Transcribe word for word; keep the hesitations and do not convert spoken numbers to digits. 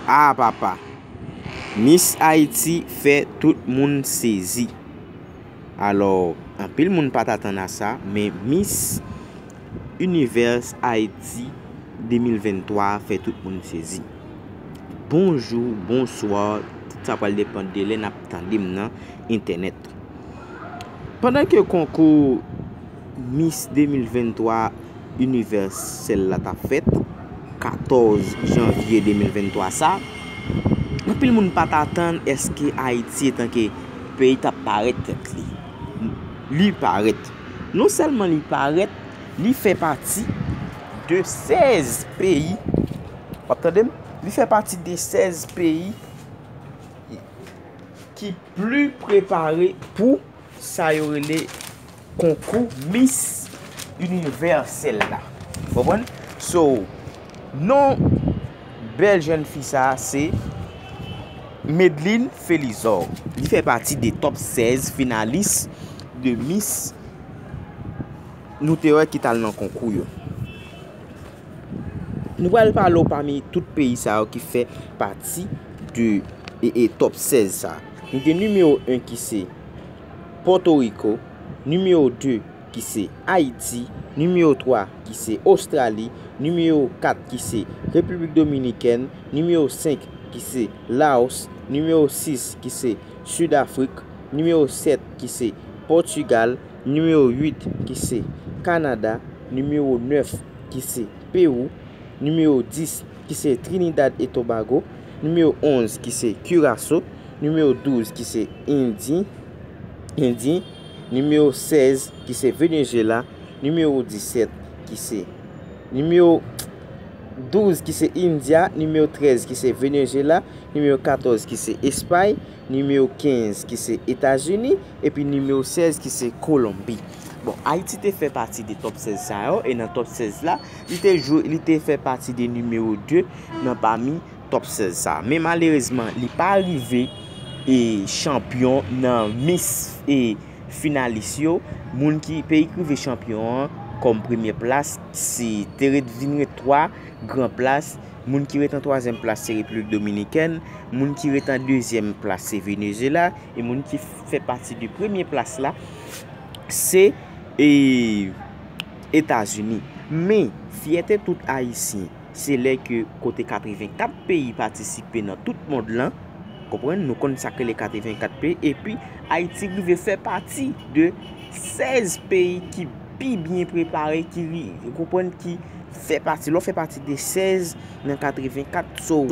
Ah papa, Miss Haïti fè tout moun sezi. Alò, anpil moun pa t atann a sa, men Miss Univers Haïti de mil venntwa fè tout moun sezi. Bonjou, bonswa, tout sa pral depann de lè n ap tande m nan entènèt. Pandan ke konkou Miss de mil venntwa inivèsèl la t ap fèt, katòz janvye de mil venntwa sa, anpil moun pa t atann èske Ayiti etanke peyi t ap parèt tèt li. Li parèt. Non sèlman li parèt, li fè pati de sèz peyi. W ap tande m? Li fè pati de sèz peyi ki pli prepare pou sa yo rele konkou Miss Inivèsèl la. Konprann? So, non bèl jèn fi sa a se Medline Felizor. Li fè pati de top sèz finalis de Miss nou te wè ki t al nan konkou yo. Nou pral pale w pami tout peyi sa yo ki fè pati de e, e, top sèz sa. Nou gen nimewo en ki se Pòtoriko, nimewo de ki se Ayiti, nimewo twa ki se Ostrali, nimewo kat ki se Repiblik Dominikèn, nimewo senk ki se Laos, nimewo sis ki se Sid Afrik, nimewo sèt ki se Pòtigal, nimewo uit ki se Kanada, nimewo nèf ki se Pewou, nimewo dis ki se Trinidad e Tobago, nimewo onz ki se Kiraso, nimewo douz ki se Indi, Indi, nimewo sèz ki se Venezuela, nimewo disèt ki se, nimewo douz ki se India, nimewo trèz ki se Venezuela, nimewo katòz ki se Espay, nimewo kenz ki se Etazini, epi nimewo sèz ki se Kolonbi. Bon, Ayiti te fè pati de top sèz sa yo, e nan top sèz la, li te jwe, li te fè pati de nimewo de nan pami top sèz sa. Men malerezman, li pa rive e chanpyon nan Miss e finalis yo. Moun ki, peyi ki rive chanpyon an kòm premye plas, se te ret, vin ret twa gran plas. Moun ki ret an twazyèm plas se Repiblik Dominikèn, moun ki ret an dezyèm plas se Venezuela, e moun ki fè pati de premye plas la se, e, Etazini. Men, fyète tout Ayisyen, se lè ke kote katrevenkat peyi patisipe nan tout mond lan, konprann, nou konn sa k rele katrevenkat peyi, epi Ayiti rive fè pati de sèz peyi ki pi byen prepare, ki ri-, konprann, ki fè pati, lè w fè pati de sèz nan katrevenkat, so,